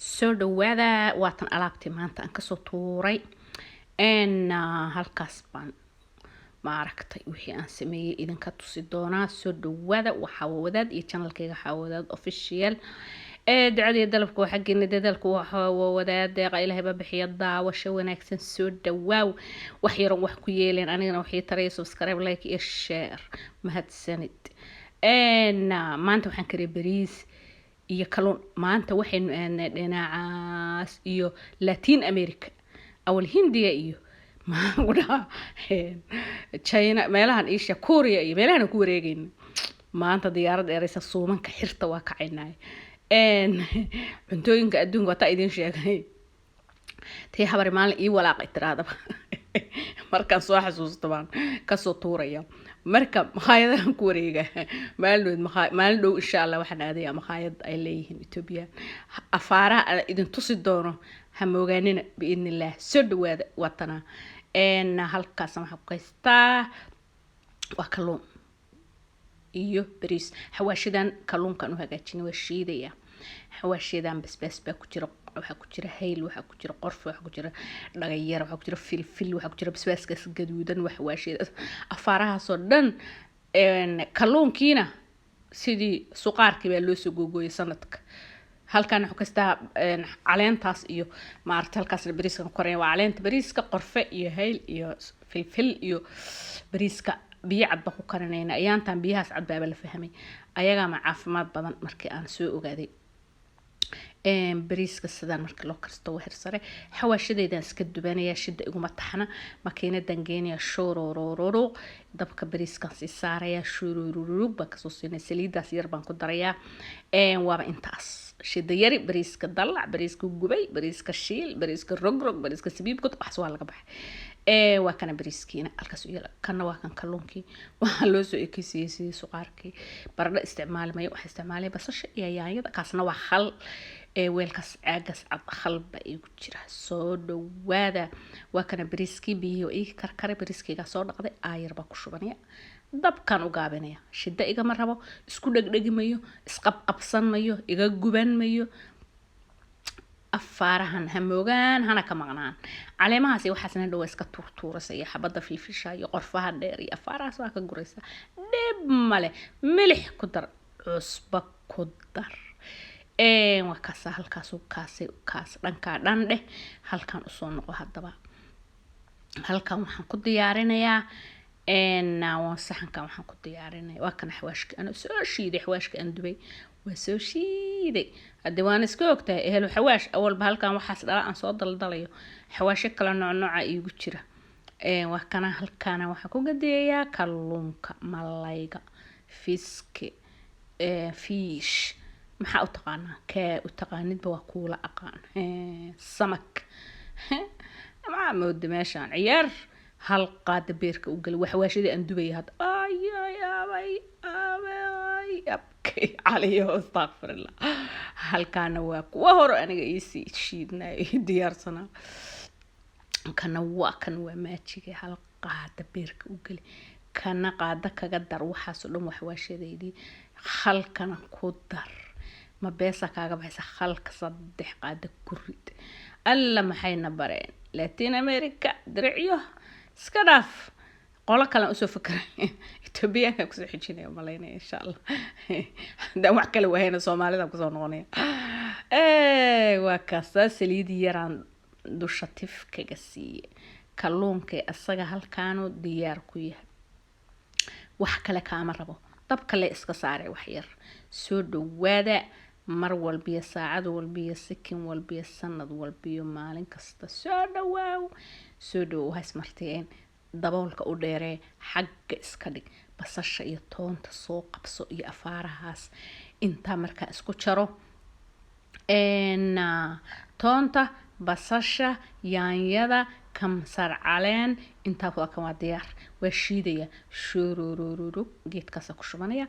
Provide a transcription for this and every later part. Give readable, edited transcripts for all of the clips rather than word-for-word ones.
Soo dhawaada. Waatan alaabtii maanta aan kasoo tuuray. Halkaas baan maaragtay wixii aan sameeyey idinka tusi doonaa. Soo dhawaada. Waxaa Wadaad iyo channelkayga Waxaa Wadaad Official. Ducada iyo dalabka waa xaggeena, dadaalku waxaa Wadaad, deeqa Ilaahay baa bixiya. Daawasho wanaagsan. Soo dhawaaw. Wax yaron wax ku yeeleen, anigana waxii taraya subscribe, like iyo share. Mahadsanid. Maanta waxaan kariyay bariis iyo kaluun. Maanta waxaynu aadnay dhinacaas iyo Latin America, awal Hindiya iyo maxaan ku dhahaa, China, meelahan isha Korea iyo meelahan ku wareegayna. Maanta diyaarad dheeraysa, suumanka xirta, waa kacaynay. Cuntooyinka adduunka waa taa idiin sheegay, tii habari maalin ii walaaqay tiraadaba markaan soo xasuusto baan kasoo tuuraya. Marka makhaayadahan ku wareega maalin dhow, maalin dhow insha Allah waxaan aadaya makhaayad ay leeyihiin Ethiopia. Afaaraha aan idin tusi doono ha moogaanina, biidni Illah. Soo dhawaada. Watana halkaas waxaan ku haystaa waa kalluun iyo bariis. Xawaashidan kalluunkan u hagaajina, waa shiidaya. Xawaashidan basbaas baa ku jira, waxaa ku jira hayl, waxaa ku jira qorfe, waxaa ku jira dhagayar, waxaa ku jira filfil, waxaa ku jira basbaaskaas gaduudan. Waa xawaashiyadaas, afaarahaasoo dhan. Kalluunkiina sidii suqaarkii baa loo soo googooyay sanadka. Halkan waxuu kastaa caleentaas iyo maarata halkaasna bariiska ku koraya. Waa caleenta bariiska, qorfe iyo hayl iyo filfil iyo bariiska. Biyo cad baan ku karinayna. Ayaantan biyahaas cad baaba la fahmay, ayagaama caafimaad badan markii aan soo ogaaday. Bariiska sidaan marka loo karsto waa hersare. Xawaashadeydaan iska dubanaya, shida iguma taxna. Makiinadan geenaya, shururururu, dabka bariiskan sii saaraya, shururururu baan kasoo siinaya. Saliidaas yar baan ku darayaa. Waaba intaas shida yari. Bariiska dalac, bariiska gubay, bariiska shiil, bariiska rogrog, bariiska sabiibkod, waxas waa laga baxay. Waa kana bariiskiina halkaas u yaala. Kana waa kan kalluunkii. Waxaa loo soo ekeysiiyey sidii suqaarkii. Baradho isticmaalmayo, waxaa isticmaalaya basasha iyo yaanyada. Kaasna waa khal, weelkaas caagaas cad khal baa iigu jira. Soo dhawaada. Waa kana bariiskii, biyihii waa ii karkaray. Bariiskaygaa soo dhaqday, aayar baa ku shubanaya, dabkaan u gaabinaya. Shida igama rabo, isku dhegdhegi mayo, isqabqabsan mayo, iga guban mayo. Afaarahan ha moogaan, hana ka maqnaan. Caleemahaas iyo waxaasna dhow iska tuurtuuraysa, iyo xabadda filfisha iyo qorfaha dheer iyo afaarahaas waa ka guraysa, dhib male. Milix ku dar, cusbo ku dar. Waa kaasa halkaas kaasi kaas dhankaa dhan dheh. Halkan usoo noqo. Haddaba halkan waxaan ku diyaarinayaa saxankan. Waxaan ku diyaarinaya waa kana xawaashki anoo soo shiiday. Xawaashka aan dubay waa soo shiiday. Hadde waana iska ogtahay ehelo xawaash awalba. Halkan waxaas dhala aan soo daldalayo, xawaasho kala nooc nooca iigu jira. Waa kana. Halkaana waxaan ku gadiyayaa kalluunka, malayga, fiske, fish, maxaa u taqaanaa? Kee u taqaanidba waa kuula aqaan. Samak maxaa mooda meeshaan ciyaar? Hal qaada beerka u galay waa xawaashadii aan dubaya hadda. Ay ay abay abay abkay caliyo, astaqfirullah. Halkaana waa kuwa hore aniga iisii shiidnaa, ii diyaarsanaa. Kana waa kan, waa maajiga. Hal qaada beerka u geli, kana qaada kaga dar. Waxaasoo dhan waa xawaashadeydii. Khalkana ku dar, ma beesa kaaga baxaysa. Khalka 3 qaada ku rid. Alla maxayna bareen Latin America? Diricyo iska dhaaf, qolo kalean usoo fakeray, Ethoobiyaanka kusoo xijinaya malaynaya insha Allah. Haddaan wax kale waayana Soomaalida kusoo noqonaya. Waa kaasaa. Saliid yaraan dusha tif kaga siiye. Kalluunka isaga halkaanu diyaar ku yahay, wax kale kaama rabo. Dab kale iska saare wax yar. Soo dhawaada. Mar walbiyo saacad walbiyo sikin walbiyo sanad walbiyo maalin kasta soo dhawaaw, soo dhawow. Haismarteen, daboolka u dheeree, xagga iska dhig. Basasha iyo toonta soo qabso iyo afaarahaas. Intaa markaa isku jaro toonta, basasha, yaanyada, kamsar caleen, intaa waa kan, waa diyaar. Waa shiidaya, shururururu, geedkaasa ku shubanaya.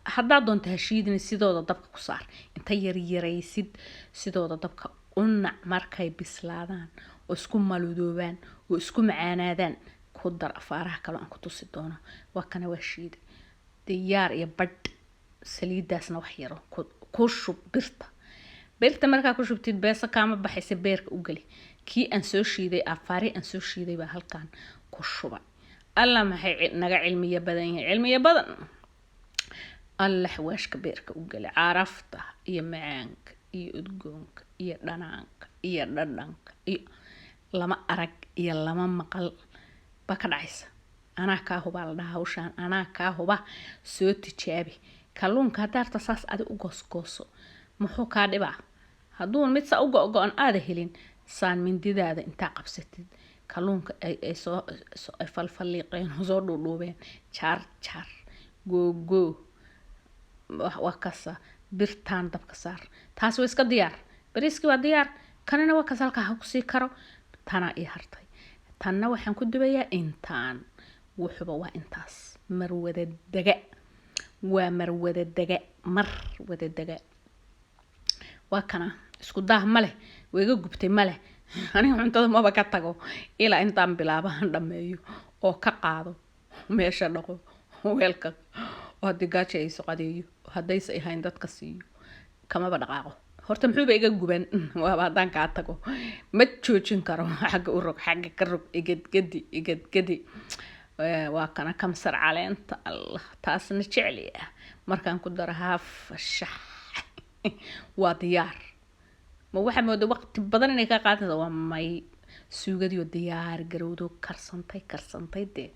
Haddaad doonta ha shiidina, sidooda dabka ku saar. Inta yaryaraysid sidooda dabka u nac. Markay bislaadaan oo isku maludoobaan oo isku macaanaadaan, ku dar afaaraha kaloo aan ku tusi doono. Waa kana, waa shiiday, diyaar iyo badh. Saliidaasna wax yaro ku shub birta. Birta markaa ku shubtid, beesa kaama baxaysa. Beerka u geli kii aan soo shiiday, afaari aan soo shiiday baa halkan ku shubay. Alla, maxay naga cilmiyo badan yihiin, cilmiyo badan. Alla, xawaashka beerka u geli, carafta iyo macaanka iyo udgoonka iyo dhanaanka iyo dhadhanka iyo lama arag iyo lama maqal baa ka dhacaysa. Anaa kaa hubaa la dhahaa hawshaan, anaa kaa huba. Soo tijaabi kalluunka. Haddaarta saas adi u goosgooso, muxuu kaa dhibaa? Hadduun mid saa u go-go-an aada helin, saan mindidaada intaa qabsatid, kalluunka ay soo ay falfalliiqeen oo soo dhuudhuubeen, jaar jaar, googoo, waa kasa. Birtaan dabka saar, taas waa iska diyaar. Bariiskii waa diyaar, kanina waa kas, halkaa ha kusii karo. Tanaa ii hartay, tanna waxaan ku dubayaa intaan. Wuxuba waa intaas. Mar wada dega, waa mar wada dega, mar wada dega. Waa kana, isku daah ma leh, wayga gubtay ma leh. Aniga cuntada maba ka tago ilaa intaan bilaabahan dhameeyo oo ka qaado meesha, dhaqo weelka, oo haddii gaajo ayso qadeeyo, haddaysa ahayn dadka siiyo, kamaba dhaqaaqo. Horta muxuuba iga guban waaba haddaan kaa tago? Ma joojin karo. Xagga u rog, xagga ka rog, igadgadi, igadgadi. Waa kana kamsar caleenta. Allah, taasna jecli ah. Markaan ku daro haaf shax, waa diyaar. Ma waxaa mooda waqti badan inay ka qaadaysa? Waa may. Suugadiyo diyaar garowdo, karsantay, karsantay dee.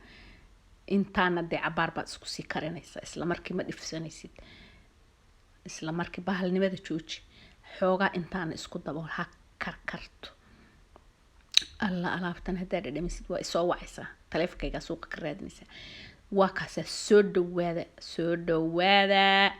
Intaana dee cabaar baad isku sii karinaysaa, isla markii ma dhifsanaysid. Isla markii bahalnimada jooji, xoogaa intaana isku dabool, ha karkarto. Alla, alaabtan haddaa dhadhamisid, waa isoo wacaysaa, taleefonkaygaa suuqa ka raadinaysaa. Waa kaasaa. Soo dhawaada, soo dhawaada,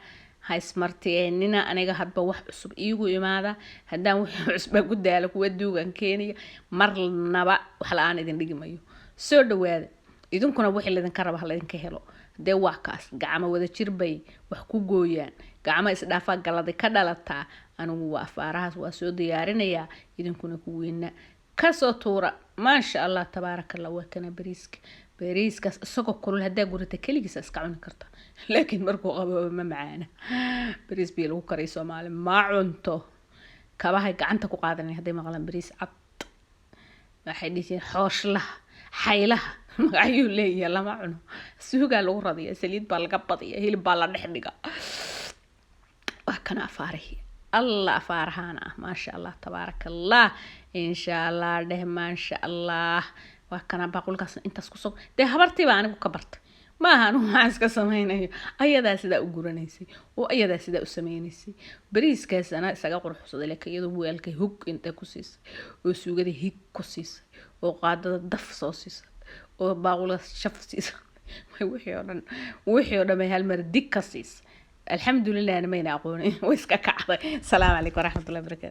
ha ismartiyeenina. Aniga hadba wax cusub iigu imaada. Haddaan wixii cusbaa ku daalo, kuwa duugan keenaya. Marnaba wax la-aan idin dhigi mayo. Soo dhawaada idinkuna, wixii laydinka raba ha laydinka helo. Dee waa kaas. Gacmo wada jir bay wax ku gooyaan, gacmo isdhaafaa galaday ka dhalataa. Anigu waa afaarahaas waa soo diyaarinayaa, idinkuna kuwiina kasoo tuura. Maasha Allah, tabaaraka Allah. Waa kana bariiska. Bariiskaas isagoo kulul haddaa gurata, keligiisa iska cuni karta, laakiin markuu qaboobo ma macaana. Bariis biyo lagu kariyo Soomaali ma cunto. Kabahay gacanta ku qaadanay hadday maqlaan bariis cad. Waxay dhihi jireen xooshlaha, xaylaha, magacyuu leeyahay. Lama cuno, suugaa lagu radiya, saliid baa laga badiya, hilib baa la dhex dhiga. Waa kana afaarihii. Allah, afaarahaana ah. Maasha Allah, tabaaraka Allah. Insha Allah dheh, maasha Allah. Waa kana baaqulkaasna intaas kusoo dee. Habartiibaa anigu ka bartay, maaha anigu waxaan iska sameynayo. Ayadaa sidaa u guranaysay oo ayadaa sidaa u sameynaysay. Bariiskaas anaa isaga quruxsaday, laakiin iyadoo weelka hug intay ku siisay, oo suugada hig ku siisay, oo qaadada daf soo siisay, oo baaqulkaas shaf siisay, wixii oo dhan bay hal mar dig ka siisay. Alxamdulilahna mayna aqoonin, way iska kacday. Asalaamu calaykum waraxmatullahi wabarakatu.